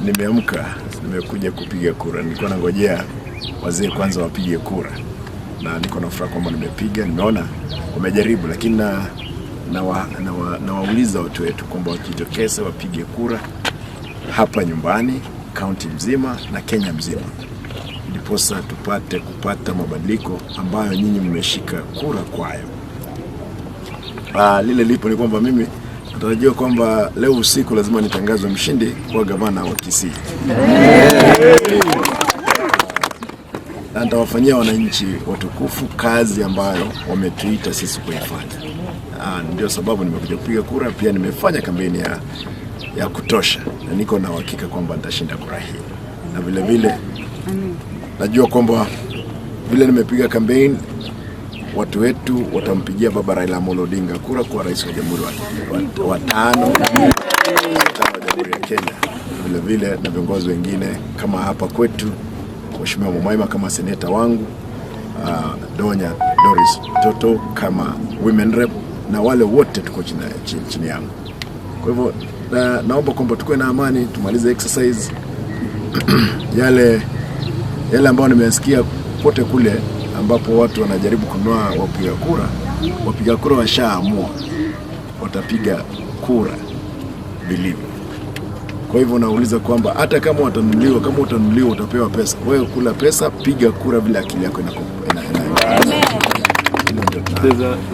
Nimeamka, nimekuja kupiga kura. Nilikuwa nangojea wazee kwanza wapige kura, na niko na furaha kwamba nimepiga. Nimeona wamejaribu, lakini na nawauliza watu wetu kwamba wajitokeze wapige kura hapa nyumbani, kaunti mzima na Kenya mzima, ndiposa tupate kupata mabadiliko ambayo nyinyi mmeshika kura kwayo. Lile lipo ni kwamba mimi natarajia kwamba leo usiku lazima nitangazwe mshindi kwa gavana wa Kisii na nitawafanyia wananchi watukufu kazi ambayo wametuita sisi kuifanya. Ndio sababu nimekuja kupiga kura. Pia nimefanya kampeni ya kutosha na niko na uhakika kwamba nitashinda kura hii, na vile vile najua kwamba vile nimepiga kampeni watu wetu watampigia baba Raila Amolo Odinga kura kuwa rais wa jamhuri wa tano wa jamhuri ya Kenya, vile vile na viongozi wengine kama hapa kwetu Mheshimiwa Momoima kama seneta wangu, Donya Doris Toto kama women rep na wale wote tuko chini yangu. Kwa hivyo naomba kwamba tukuwe na amani, tumalize exercise yale yale ambayo nimesikia kote kule ambapo watu wanajaribu kununua wapiga kura. Wapiga kura washaamua watapiga kura vilivyo. Kwa hivyo nauliza kwamba hata kama watanunuliwa, kama utanunuliwa utapewa pesa, wewe kula pesa, piga kura vile akili yako ina. Hilo ndio.